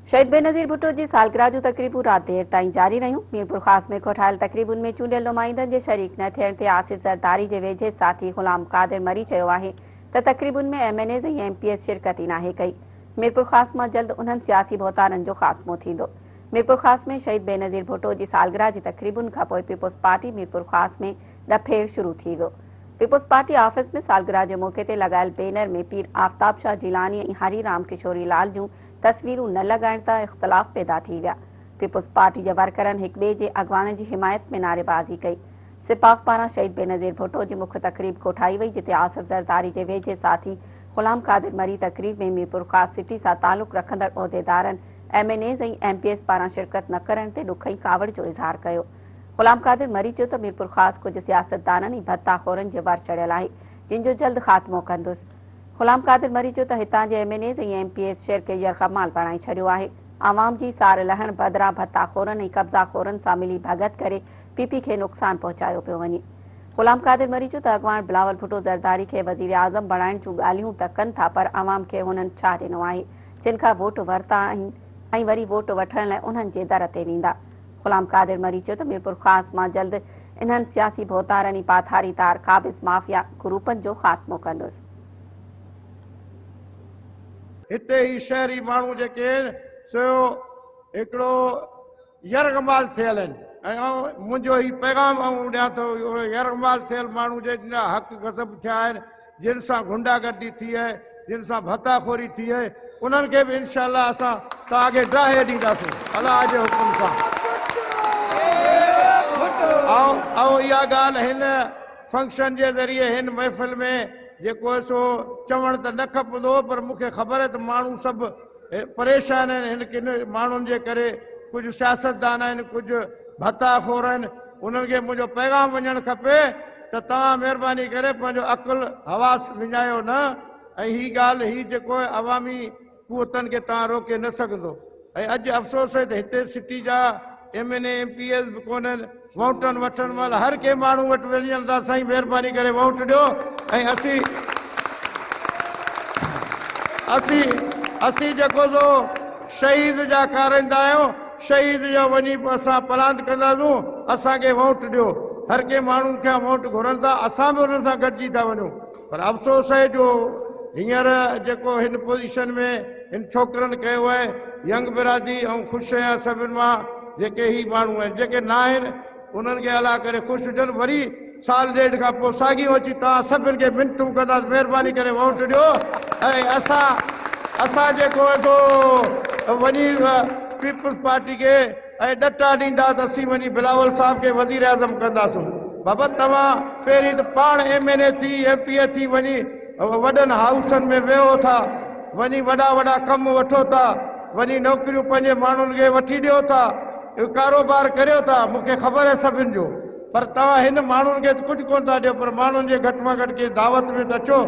شهيد بينظير ڀٽو جي سالگرهه جون تقريبون رات دير تائين جاري رهيون. ميرپورخاص ۾ ڪوٺايل تقريبن ۾ چونڊيل نمائندن جي شريڪ نه ٿيڻ تي آصف زرداري جي ويجهي ساٿي غلام قادر مري چيو آهي ته تقريبن ۾ M N As ۽ M P As شرڪت ئي ناهي ڪئي. ميرپورخاص مان جلد انهن سياسي ڀوتارن جو خاتمو ٿيندو. ميرپورخاص ۾ شهيد بينظير ڀٽو جي سالگرهه جي تقريبن کانپوء پيپلز پارٽي ميرپورخاص ۾ ڏڦيڙ شروع ٿي ويو. پيپلز پارٽي آفيس ۾ سالگرهه جي موقعي تي لڳايل بينر ۾ پير آفتاب شاهه جيلاني ۽ هري رام ڪشوري لال جون تصويرون نه لڳائڻ تان اختلاف پيدا ٿي ويا. پيپلز پارٽي جي ورڪرن هڪ ٻئي جي اڳواڻن جي حمايت ۾ نعريبازي ڪئي. سپاف پاران شهيد بينظير ڀٽو جي مک تقريب ڪوٺائي وئي جتي آصف زرداري جي ويجهي ساٿي غلام قادر مري تقريب ۾ ميرپورخاص سٽي سان تعلق رکندڙ عهديدارن، M N As ۽ M P As پاران شرڪت نه ڪرڻ تي ڏک ۽ ڪاوڙ جو اظهار ڪيو. غلام قادر مري چيو ته ميرپورخاص ڪجهه سياستدانن ۽ ڀتا خورن جي ور چڙهيل آهي، جن جو جلد خاتمو ڪندس. غلام قادر مري چيو ته هتان جي M N As ۽ M P As شهر کي يرغمال بڻائي ڇڏيو آهي، عوام جي سار لهڻ بدران ڀتا خورن ۽ قبضا خورن سان ملي ڀڳت ڪري پي پي کي نقصان پهچايو پيو وڃي. غلام قادر مري چيو ته اڳواڻ بلاول ڀٽو زرداري کي وزيراعظم بڻائڻ جون ڳالهيون ته ڪن ٿا پر عوام کي هنن ڇا ڏنو آهي، جن کان ووٽ ورتا آهن ۽ وري ووٽ وٺڻ لاء انهن جي در تي ويندا. غلام قادر مري چيو ته ميرپورخاص مان جلد انهن سياسي ڀوتارن ۽ پاٿاري دار قابض مافيا گروپن جو خاتمو ڪندس. هتي هي شهري ماڻهو جيڪي آهن سو هڪڙو يرغمال ٿيل آهن ۽ منهنجو هي پيغام آئون ڏيان ٿو اهي يرغمال ٿيل ماڻهو جن جا حق غضب ٿيا آهن جن سان غنڊا گردي ٿي آهي، جن سان ڀتا خوري ٿي آهي، انهن کي به انشاء الله اسان توهان کي ڊاهي ڏينداسون الله جي حڪم سان. آئون اها ڳالهه هن فنڪشن جي ذريعي هن محفل ۾ جيڪو آهي سو چوڻ ته نه کپندو هو پر مون کي خبر آهي ته ماڻهو سڀ پريشان آهن هن ڪن ماڻهن جي ڪري ڪجهه سياستدان آهن ڪجهه ڀتا خور آهن انهن کي منهنجو پيغام وڃڻ کپي ته توهان مهرباني ڪري پنهنجو عقل حواس وڃايو نه ۽ هي ڳالهه هي جيڪو عوامي قوتن کي توهان روڪي نه سگهندو ۽ اڄ افسوس آهي ته هتي سٽي جا M N A M P As به ڪونهن ووٽن وٺڻ مهل هر ڪنهن ماڻهو وٽ وڃن ٿا سائين مهرباني ڪري ووٽ ڏيو ۽ اسين اسين اسين جيڪو سو شهيد جا ڪارندا آهيون شهيد جو وڃي اسان پلاند ڪنداسون اسان کي ووٽ ڏيو هر ڪنهن ماڻهو کان ووٽ گهرن ٿا اسان به انهن سان گڏجي ٿا وڃون پر افسوس آهي جو هينئر جيڪو هن پوزيشن ۾ هن ڇوڪرن ڪيو آهي ينگ برادري آئون خوش آهيان سڀن مان جيڪي هي ماڻهو آهن جيڪي نه آهن انهن کي الله ڪري خوش هجن وري سال ڏيڍ کان پوء ساڳيون اچي توهان سڀن کي منتون ڪنداس مهرباني ڪري ووٽ ڏيو ۽ اسان اسان جيڪو آهي سو وڃي پيپلز پارٽي کي ۽ ڏٽا ڏيندا ته اسين وڃي بلاول صاحب کي وزير اعظم ڪنداسون بابا توهان پهرين ته پاڻ ايم اين اي ٿي ايم پي اي ٿي وڃي وڏن هائوسن ۾ ويهو ٿا وڃي وڏا وڏا ڪم وٺو ٿا وڃي نوڪريون پنهنجي ماڻهن کي وٺي ڏيو ٿا اهو ڪاروبار ڪريو ٿا مون کي خبر آهي سڀن جو پر توهان هن ماڻهن کي ته ڪجهه ڪونه ٿا ڏيو پر ماڻهن جي گهٽ مان گهٽ ڪنهن دعوت ۾ ته اچو.